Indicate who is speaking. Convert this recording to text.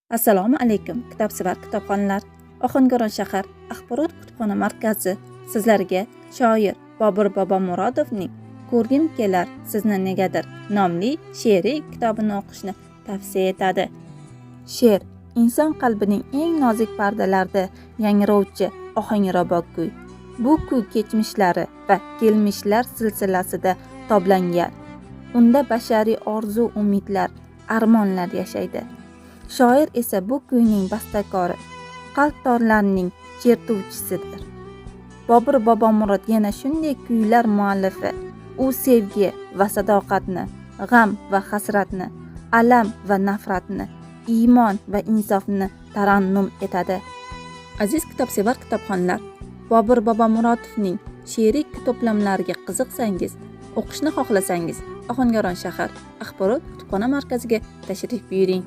Speaker 1: Assalomu alaykum, kitobsevar kitobxonlar. Ohangaron shahar axborot kutubxona markazi sizlarga shoir Bobur Bobomurodovning "Ko'rgim kelar sizni negadir" nomli she'riy kitobini o'qishni tavsiya etadi. She'r inson qalbining eng nozik pardalarida yangrovchi ohangrabo kuy. Bu kuy kechmishlari va kelmishlar silsilasida toblangan. Unda bashariy orzu, umidlar, armonlar yashaydi. Shoir esa bu kuyning bastakori, qalb torlarining chertuvchisidir. Bobur Bobomurod yana shunday kuylar muallifi. U sevgi va sadoqatni, g'am va hasratni, alam va nafratni, iymon va insofni tarannum etadi. Aziz kitobsevar kitobxonlar, Bobur Bobomurodovning she'riy to'plamlariga qiziqsangiz, o'qishni xohlasangiz, Ohangaron shahar axborot kutubxona markaziga tashrif buyuring.